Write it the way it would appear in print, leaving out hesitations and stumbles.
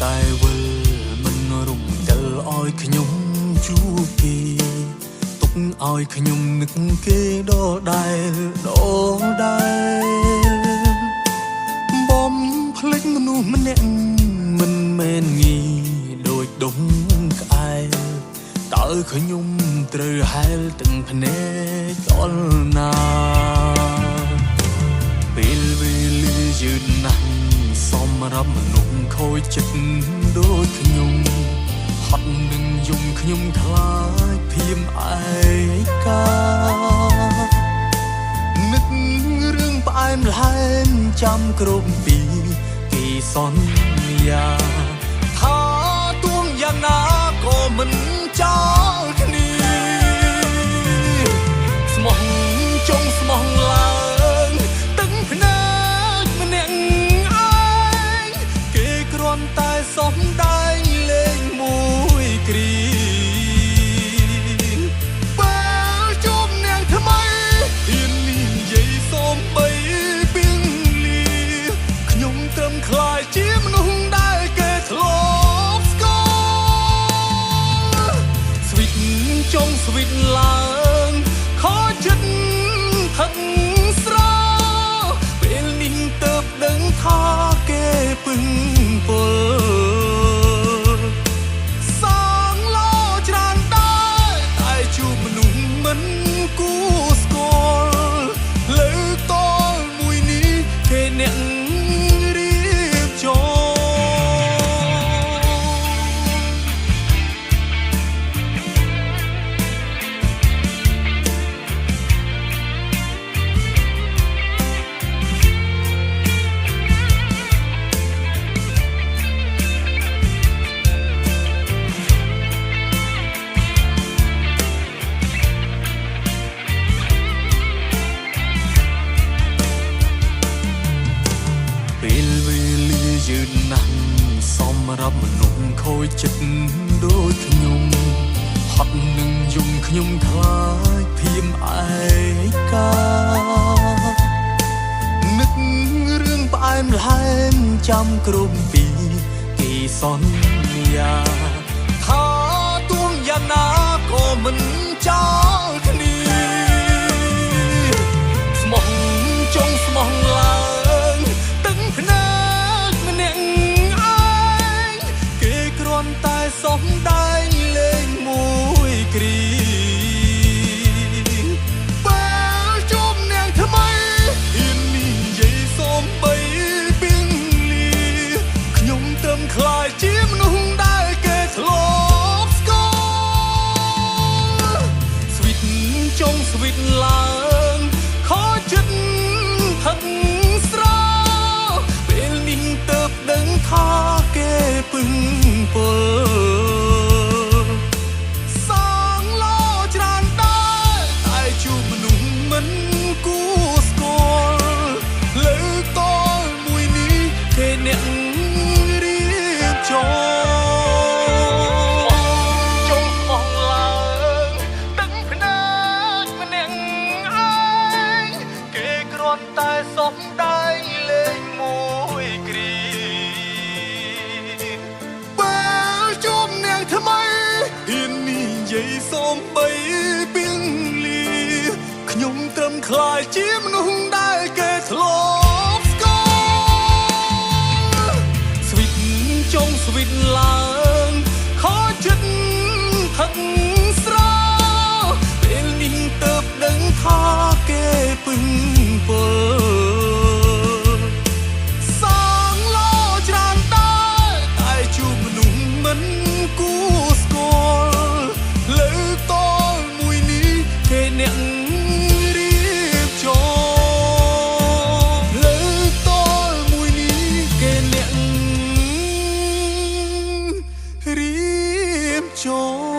តែវិលមិនរំកិលឲ្យខ្ញុំជួបគេទុកឲ្យខ្ញុំនឹកគេដដែលដដែលបំភ្លេចមនុស្សម្នាក់មិនមែនងាយដូចដុំក្អែលតើខ្ញុំត្រូវហែលទាំងភ្នែកដល់ណា ពេលវេលាយឺតណាស់សម្រាប់មនុស្សខូចចិត្តដូចខ្ញុំហត់នឹងយំខ្ញុំខ្លាចភៀមឯកានឹករឿងផ្អែមល្ហែមចាំគ្រប់ពីគេសន្យាថាទួងយ៉ាងណាក៏មិនចោលគ្នា ស្មោះចុងស្មោះឡើងទឹកភ្នែកម្នាក់ឯងគេគ្រាន់តែសំដែងលេងមួយគ្រីពេលជួបនាងថ្មីហ៊ាននិយាយសំបីពីងលីខ្ញុំត្រឹមខ្លាចជាមនុស្សដែលគេធ្លាប់ស្គាល់ ស្វីតចុងស្វីតឡើងខចិត្តថឹកស្រពេលនេះទៅដឹងថាគេពឹងពលសាងលោច្រើនដែរតែជួបមនុស្សមិនគួរស្គាល់លើកតលមួយនេះគេអ្នករៀបចំ ពេលវេលាយឺតណាស់សម្រាប់មនុស្សខូចចិត្តដូចខ្ញុំហត់នឹងយំខ្ញុំខ្លាចភៀមឯកានឹករឿងផ្អែមល្ហែមចាំគ្រប់ពីគេសន្យាថាទួងយ៉ាងណាក៏មិនចោលគ្នា ស្មោះចុងស្មោះឡើងទឹកភ្នែកម្នាក់ឯងគេគ្រាន់តែសំដែងលេងមួយគ្រីពេលជួបនាងថ្មីហ៊ាននិយាយសំបីពីងលីខ្ញុំត្រឹមខ្លាចជាមនុស្សដែលគេធ្លាប់ស្គាល់ ស្វីតចុងស្វីតឡើងខចិត្តថឹកស្រពេលនេះទៅដឹងថាគេពឹងពលសាងលោច្រើនដែរតែជួបមនុស្សមិនគួរស្គាល់លើកតលមួយនេះគេអ្នករៀបចំចុងស្មោះឡើងទឹកភ្នែកម្នាក់ឯងគេគ្រាន់តែសំដែងលេងមួយគ្រីពេលជួបនាងថ្មីហ៊ាននិយាយសំបីពីងលីខ្ញុំត្រឹមខ្លាចជាមនុស្សដែលគេធ្លាប់ស្គាល់ ស្វីតចុងស្វីតឡើងខចិត្តថឹកស្រពេលនេះទៅដឹងថាគេពឹងពលសាងលោច្រើនដែរតែជួបមនុស្សមិនគួរស្គាល់លើកតលមួយនេះគេអ្នករៀបចំលើកតលមួយនេះគេអ្នករៀបចំ